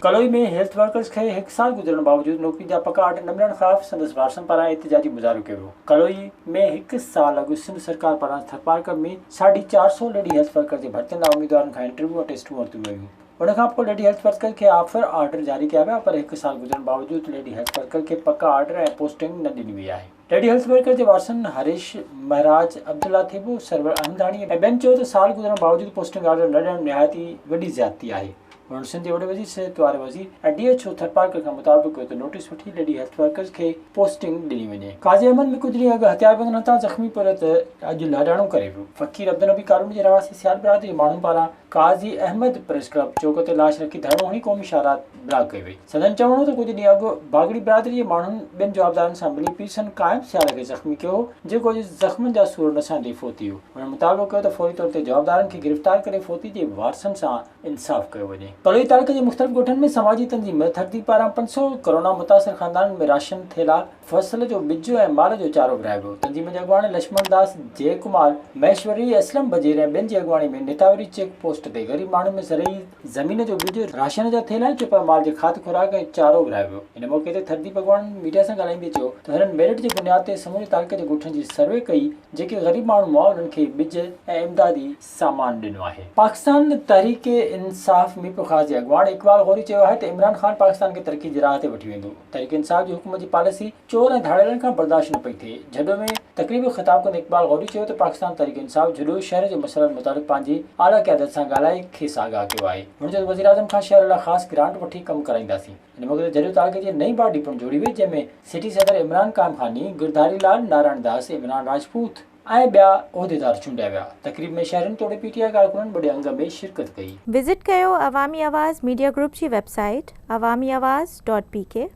Kaloi ۾ health workers کي هڪ سال گذرڻ باوجود نوڪري جا پڪا آرڊر نه ملڻ خلاف سندس وارثن پاران احتجاجي مظاهرو ڪيو ويو. ڪلوئي ۾ هڪ سال اڳ سنڌ سرڪار پاران ٿرپارڪر ۾ ساڍي 400 ليڊي هيلٿ ورڪر جي ڀرتين لاء اميدوارن کان انٽرويو ۽ ٽيسٽون ورتيون ويون. ان کان پوء ليڊي هيلٿ ورڪر کي آفر آرڊر جاري ڪيا ويا پر هڪ سال گذرڻ باوجود ليڊي هيلٿ ورڪر کي پڪا آرڊر ۽ پوسٽنگ نه ڏني وئي آهي. ليڊي هيلٿ ورڪر جي وارثن هريش مهراج، عبدالله ٿيٻو، سرور احمداڻي ۽ ٻين چيو ته سال گذرڻ باوجود پوسٽنگ آرڊر نه ڏيڻ نهايت ئي وڏي زيادتي آهي. هنن سنڌ جي وڏي وزير، صحت واري وزير ۽ ڊي ايڇ او ٿرپارڪر کان مطالبو ڪيو ته نوٽيس وٺي ليڊي هيلٿ ورڪرز کي پوسٽنگ ڏني وڃي. قاضي احمد ۾ ڪجهه ڏينهن اڳ هٿياربندن هٿان زخمي پورهيت اڄ لاڏاڻو ڪري ويو. فقير عبدالنبي ڪالوني جي رهواسي سيال برادري جي ماڻهن پاران قاضي احمد پريس ڪلب چوڪ تي لاش رکي ڌرڻو هڻي قومي شاهراهه بلاڪ ڪئي وئي. سندن چوڻ هو ته ڪجهه ڏينهن اڳ باگڙي برادري جي ماڻهن ٻين جوابدارن سان ملي پيرسن قائم سيال کي زخمي ڪيو هو، جيڪو اڄ زخمن جا سور نه سهندي فوتي ويو. هنن مطالبو ڪيو ته فوري طور تي جوابدارن کي گرفتار ڪري فوتي جي وارثن سان انصاف ڪيو وڃي. ڪلوئي تعلقي جي مختلف ڳوٺن ۾ سماجي تنظيم ٿردي پاران 500 ڪورونا متاثر خاندانن ۾ راشن ٿيلها، فصل جو ٻج ۽ مال جو چارو ورهايو ويو. تنظيم جي اڳواڻ لڇمڻ داس، جئه ڪمار مهيشوري، اسلم بجير ۽ ٻين جي اڳواڻي ۾ نيتاوري چيڪ پوسٽ تي غريب ماڻهن ۾ زرعي زمين جو ٻج، راشن جا ٿيلها ۽ چوپائي مال جي کاڌ خوراڪ ۽ چارو ورهايو ويو. ان موقعي تي ٿرديپ اڳواڻن ميڊيا سان ڳالهائيندي چيو ته هنن ميرٽ جي بنياد تي سموري تعلقي جي ڳوٺن جي سروي ڪئي جيڪي غريب ماڻهو هئا انهن کي ٻج ۽ امدادي سامان ڏنو آهي. پاڪستان تحريڪ انصاف ميرپورخاص جي اڳواڻ اقبال غوري چيو آهي ته عمران خان پاڪستان کي ترقي جي راهه تي وٺي ويندو. تحريڪ انصاف جي حڪومت جي پاليسي چور ۽ ڌاڙيلن کان برداشت نه پئي ٿئي. جهڏو ۾ تقريب کي خطاب ڪندي اقبال غوري چيو ته پاڪستان تحريڪ انصاف جهڏو شهر جي مسئلن متعلق پنهنجي اعليٰ قيادت سان ڳالهائي کيس آگاهه ڪيو آهي. هن چيو ته وزيراعظم کان شهر لاء خاص گرانٽ وٺي ڪم ڪرائينداسين. ان موقعي تي جهڏو تعلقي جي نئين باڊي پڻ جوڙي وئي جنهن ۾ سٽي صدر عمران قائم خاني، گرڌاري لال، نارائڻ داس، عمران راجپوت ۽ ٻيا عهديدار چونڊيا ويا. تقريب ۾ شهرين توڙي پي ٽي آء ڪارڪنن وڏي انگ ۾ شرڪت ڪئي. وزٽ ڪيو عوامي آواز ميڊيا گروپ جي web site Awami Awaz dot P K.